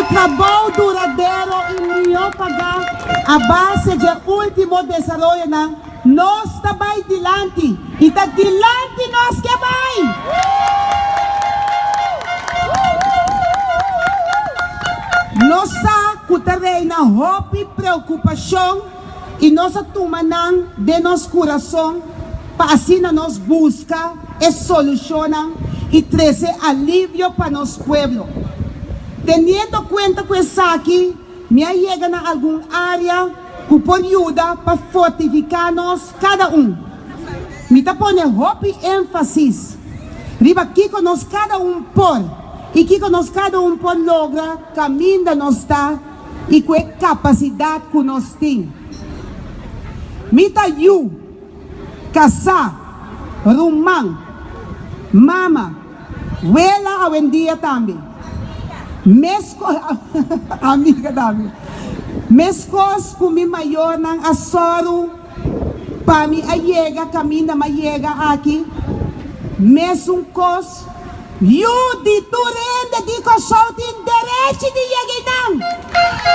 trabou duradero i mihó pagá a base dje último desaroyonan, nos ta bai dilanti i ta dilanti nos ke bai! Nos sa ku ta reina hopi preokupashon i nos a tuma nan den nos kurason pa asina nos buska e solushonnan i trese alivio pa nos pueblo. Teniendo kuenta ku esaki, mi a yega na algun área ku por yuda pa fortifiká nos kada un. Mi ta pone hopi énfasis riba kiko nos kada un por i kiko nos kada un por logra kaminda nos ta i ku e kapasidat ku nos tin. Mi ta yu, kasá, ruman, mama, wela awendia tambe. Meskos, amiga tambe. Meskos ku mi mayornan a sòru pa mi a yega kaminda m'a yega aki, mesun kos yu di tur hende di Kòrsou tin derechi di yega einan.